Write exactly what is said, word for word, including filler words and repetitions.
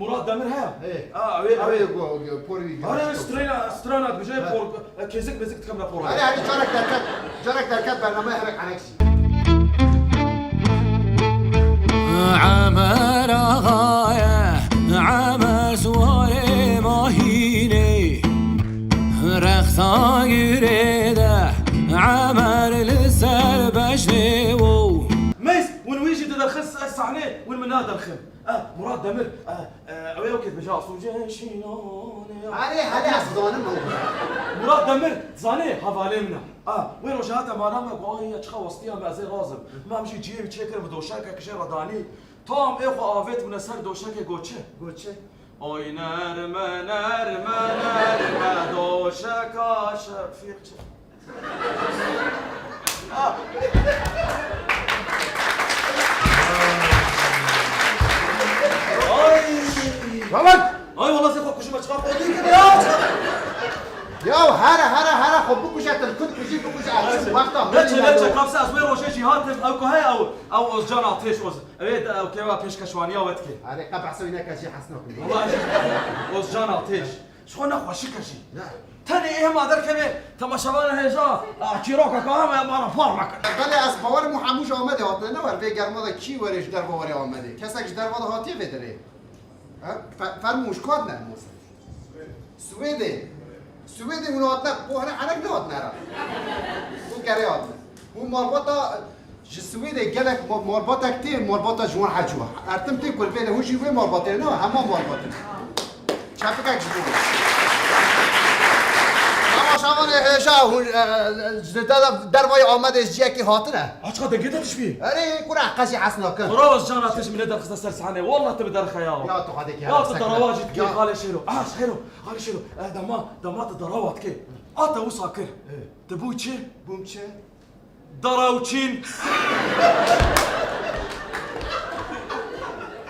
Murat Demir he? Ê. Ha, ew ê, ew ê. Ew ê go, go, porî. Are, strana, strana dibêje, he, por, e, kêzik mêzik dikim ra por. Are, are, carek derket, carek derket bernameyê herek enek jî. Emer Axayê, Emer Suwarê Mahînê, rexta girê de, Emer li ser beşnê wo. Meys, win wî jî diderxin ser sahnê, win min naderxin. Eh, Murat Demir, eh, eh, ew ê ew kê dibêje, "Asûcê şînanê ya." Erê, herê, ez dizanim ew. Murat Demir, zanê, hevalê min e. Ah, wê rojê hate mala me, got, "Ay, ya çiqa westiya me, ez ê razim." Me em jî ciyê wî çêkir, bi doşekek jê re danî. Tam ê xwe avêt bûne ser doşekê, got çi? Got çi? Oy nerme, nerme, nerme, doşeka şefîq çi? Ay! Babat! Ay, wala se xwe kujime, çiqa xwe dî kir ya! Ya here, here, here, xwe bikuje, tu li ku dikujî, bikuje, ez çim wexta. Leçe, leçe, kapse, ez wê rojê jî hatim, ew ku heye ew, ew Ozcan Atêş, Oz-, ew ê, ew kêwa pêşkeşwaniya we dike. Erê, qe behsa wî neke jî hes nakim. Wala ez jî, Ozcan Atêş. Ji xwe nexweşik e jî. Ne. Tenê ê hema derkeve temaşevanê hêja, a, çîrokeke heme mala par nakin. Belê ez bawerim û hemû ji Amedê hatine, ne wer vê germa de kî werê ji derva were Amedê. Kesek ji derva de hatiye vê derê? Ha? Fe-, fermû ji ku hatine, Mose? Swêdê. Swêdê hûn hatine, bo hene enek nehatine ra. Bo gerê hatine. Hûn malbata Ji Swêdê gelek ma-, malbatek tê, malbata ji wan hecû. Ertim tê ku li vê de hûn jî wê malbatê ne, hema malbatê. Çepikek ji bo. Temaşevanê hêja hûn, e, e, ji de-, dervayê Amedê ji ciyekî hatine. Aç ka dengê te tişbî. Erê, kura qe jî hes nakin. Xwera ez cana te ji min derxiste ser sahnê. Wallah tu bi derxe ya. Ya tu xwedê ki. Ya tu darawa jî dikê, xalê Şêro. Ah, Şêro, xalê Şêro. E, dema, dema tu darawa dikê. A te wisa kir. E. Tu bû çi? Bûm çi? Darawçîn.